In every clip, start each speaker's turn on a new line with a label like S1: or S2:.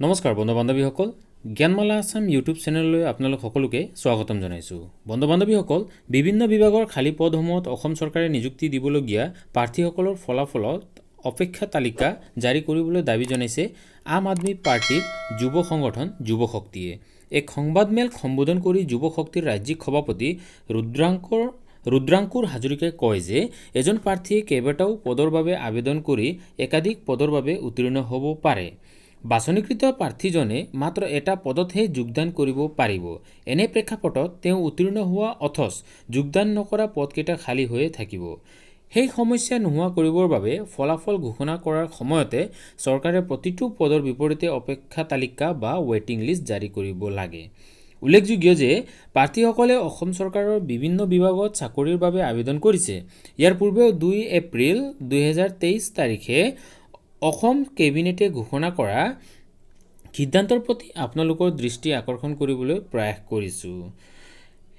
S1: নমস্কাৰ বন্ধু বান্ধৱীসকল, জ্ঞানমালা আছাম ইউটিউব চেনেললৈ আপোনালোক সকলোকে স্বাগতম জনাইছোঁ। বন্ধু বান্ধৱীসকল, বিভিন্ন বিভাগৰ খালী পদসমূহত অসম চৰকাৰে নিযুক্তি দিবলগীয়া প্ৰাৰ্থীসকলৰ ফলাফলত অপেক্ষা তালিকা জাৰি কৰিবলৈ দাবী জনাইছে আম আদমি পাৰ্টীৰ যুৱ সংগঠন যুৱ শক্তিয়ে। এক সংবাদমেল সম্বোধন কৰি যুৱ শক্তিৰ ৰাজ্যিক সভাপতি ৰুদ্ৰাংকুৰ হাজৰিকাই কয় যে এজন প্ৰাৰ্থীয়ে কেইবাটাও পদৰ বাবে আবেদন কৰি একাধিক পদৰ বাবে উত্তীৰ্ণ হ'ব পাৰে। বাছনিকৃত প্ৰাৰ্থীজনে মাত্ৰ এটা পদতহে যোগদান কৰিব পাৰিব। এনে প্ৰেক্ষাপটত তেওঁ উত্তীৰ্ণ হোৱা অথচ যোগদান নকৰা পদকেইটা খালী হৈয়ে থাকিব। সেই সমস্যা নোহোৱা কৰিবৰ বাবে ফলাফল ঘোষণা কৰাৰ সময়তে চৰকাৰে প্ৰতিটো পদৰ বিপৰীতে অপেক্ষা তালিকা বা ৱেইটিং লিষ্ট জাৰি কৰিব লাগে। উল্লেখযোগ্য যে প্ৰাৰ্থীসকলে অসম চৰকাৰৰ বিভিন্ন বিভাগত চাকৰিৰ বাবে আবেদন কৰিছে। ইয়াৰ পূৰ্বেও 2 এপ্ৰিল 2023 তাৰিখে অসম কেবিনেটে ঘোষণা কৰা সিদ্ধান্তৰ প্ৰতি আপোনালোকৰ দৃষ্টি আকৰ্ষণ কৰিবলৈ প্ৰয়াস কৰিছোঁ।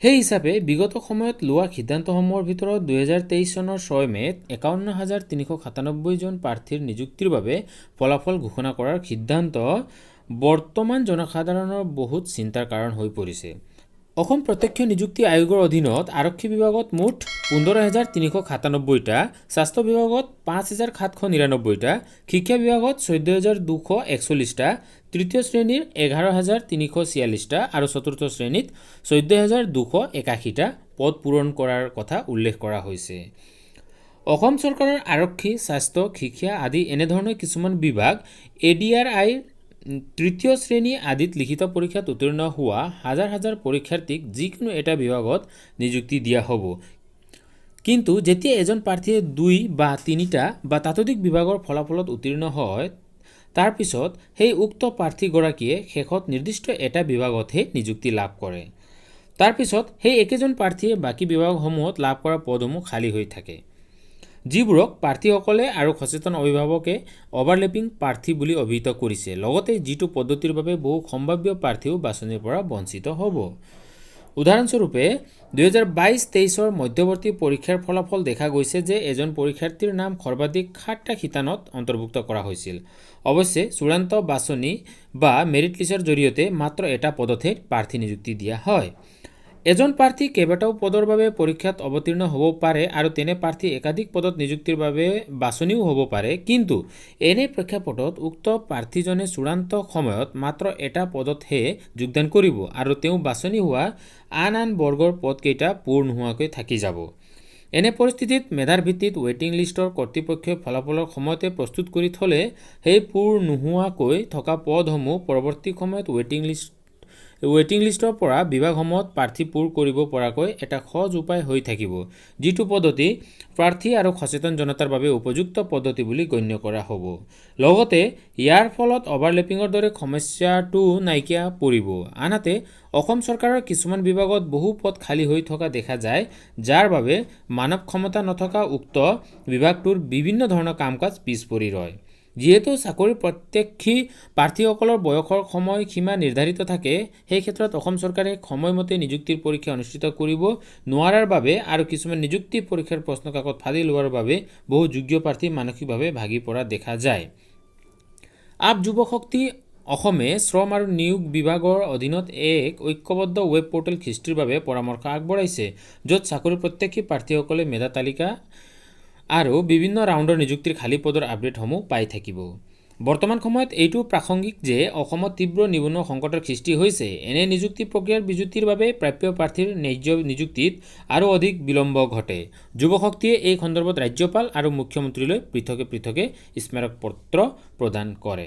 S1: সেই হিচাপে বিগত সময়ত লোৱা সিদ্ধান্তসমূহৰ ভিতৰত 2023 চনৰ 6 মে'ত 51,397জন প্ৰাৰ্থীৰ নিযুক্তিৰ বাবে ফলাফল ঘোষণা কৰাৰ সিদ্ধান্ত বৰ্তমান জনসাধাৰণৰ বহুত চিন্তাৰ কাৰণ হৈ পৰিছে। অসম প্ৰত্যক্ষ নিযুক্তি আয়োগৰ অধীনত আৰক্ষী বিভাগত মুঠ 15,397টা, স্বাস্থ্য বিভাগত 5799টা, শিক্ষা বিভাগত 14,241টা, তৃতীয় শ্ৰেণীৰ 11,346টা আৰু চতুৰ্থ শ্ৰেণীত 14,281টা পদ পূৰণ কৰাৰ কথা উল্লেখ কৰা হৈছে। অসম চৰকাৰৰ আৰক্ষী, স্বাস্থ্য, শিক্ষা আদি এনেধৰণৰ কিছুমান বিভাগ এ.ডি.আৰ.আইৰ তৃতীয় শ্ৰেণী আদিত লিখিত পৰীক্ষাত উত্তীৰ্ণ হোৱা হাজাৰ হাজাৰ পৰীক্ষাৰ্থীক যিকোনো এটা বিভাগত নিযুক্তি দিয়া হ'ব। কিন্তু যেতিয়া এজন প্ৰাৰ্থীয়ে দুই বা তিনিটা বা তাতোধিক বিভাগৰ ফলাফলত উত্তীৰ্ণ হয়, তাৰ পিছত সেই উক্ত প্ৰাৰ্থীগৰাকীয়ে শেষত নিৰ্দিষ্ট এটা বিভাগতহে নিযুক্তি লাভ কৰে। তাৰপিছত সেই একেজন প্ৰাৰ্থীয়ে বাকী বিভাগসমূহত লাভ কৰা পদসমূহ খালী হৈ থাকে, যিবোৰক প্ৰাৰ্থীসকলে আৰু সচেতন অভিভাৱকে অভাৰলেপিং প্ৰাৰ্থী বুলি অভিহিত কৰিছে। লগতে যিটো পদ্ধতিৰ বাবে বহু সম্ভাৱ্য প্ৰাৰ্থীও বাছনিৰ পৰা বঞ্চিত হ'ব। উদাহৰণস্বৰূপে, 2022-23ৰ মধ্যৱৰ্তী পৰীক্ষাৰ ফলাফল দেখা গৈছে যে এজন পৰীক্ষাৰ্থীৰ নাম সৰ্বাধিক সাতটা শিতানত অন্তৰ্ভুক্ত কৰা হৈছিল। অৱশ্যে চূড়ান্ত বাছনি বা মেৰিট লিষ্টৰ জৰিয়তে মাত্ৰ এটা পদতহে প্ৰাৰ্থী নিযুক্তি দিয়া হয়। এজন প্ৰাৰ্থী কেইবাটাও পদৰ বাবে পৰীক্ষাত অৱতীৰ্ণ হ'ব পাৰে আৰু তেনে প্ৰাৰ্থী একাধিক পদত নিযুক্তিৰ বাবে বাছনিও হ'ব পাৰে। কিন্তু এনে প্ৰেক্ষাপটত উক্ত প্ৰাৰ্থীজনে চূড়ান্ত সময়ত মাত্ৰ এটা পদতহে যোগদান কৰিব আৰু তেওঁ বাছনি হোৱা আন আন বৰ্গৰ পদকেইটা পূৰ নোহোৱাকৈ থাকি যাব। এনে পৰিস্থিতিত মেধাৰ ভিত্তিত ৱেইটিং লিষ্টৰ কৰ্তৃপক্ষই ফলাফলৰ সময়তে প্ৰস্তুত কৰি থ'লে সেই পূৰ নোহোৱাকৈ থকা পদসমূহ পৰৱৰ্তী সময়ত ৱেইটিং লিষ্টৰ পৰা বিভাগসমূহত প্ৰাৰ্থী পূৰ কৰিব পৰাকৈ এটা সহজ উপায় হৈ থাকিব, যিটো পদ্ধতি প্ৰাৰ্থী আৰু সচেতন জনতাৰ বাবে উপযুক্ত পদ্ধতি বুলি গণ্য কৰা হ'ব। লগতে ইয়াৰ ফলত অভাৰলেপিঙৰ দৰে সমস্যাটোও নাইকিয়া পৰিব। আনহাতে অসম চৰকাৰৰ কিছুমান বিভাগত বহু পদ খালী হৈ থকা দেখা যায়, যাৰ বাবে মানৱ ক্ষমতা নথকা উক্ত বিভাগটোৰ বিভিন্ন ধৰণৰ কাম কাজ পিছ পৰি ৰয়। যিহেতু চাকৰি প্ৰত্যাশী প্ৰাৰ্থীসকলৰ বয়সৰ সময় সীমা নিৰ্ধাৰিত থাকে, সেই ক্ষেত্ৰত অসম চৰকাৰে সময়মতে নিযুক্তিৰ পৰীক্ষা অনুষ্ঠিত কৰিব নোৱাৰাৰ বাবে আৰু কিছুমান নিযুক্তি পৰীক্ষাৰ প্ৰশ্নকাকত ফাদিল হোৱাৰ বাবে বহু যোগ্য প্ৰাৰ্থী মানসিকভাৱে ভাগি পৰা দেখা যায়। আপ যুৱ শক্তি অসমে শ্ৰম আৰু নিয়োগ বিভাগৰ অধীনত এক ঐক্যবদ্ধ ৱেব পৰ্টেল সৃষ্টিৰ বাবে পৰামৰ্শ আগবঢ়াইছে, য'ত চাকৰি প্ৰত্যাশী প্ৰাৰ্থীসকলে মেধা তালিকা আৰু বিভিন্ন ৰাউণ্ডৰ নিযুক্তিৰ খালী পদৰ আপডেটসমূহ পাই থাকিব। বৰ্তমান সময়ত এইটো প্ৰাসংগিক যে অসমত তীব্ৰ নিবনুৱা সংকটৰ সৃষ্টি হৈছে। এনে নিযুক্তি প্ৰক্ৰিয়াৰ বিজুতিৰ বাবে প্ৰাপ্য প্ৰাৰ্থীৰ ন্যায্য নিযুক্তিত আৰু অধিক বিলম্ব ঘটে। যুৱ শক্তিয়ে এই সন্দৰ্ভত ৰাজ্যপাল আৰু মুখ্যমন্ত্ৰীলৈ পৃথকে পৃথকে স্মাৰকপত্ৰ প্ৰদান কৰে।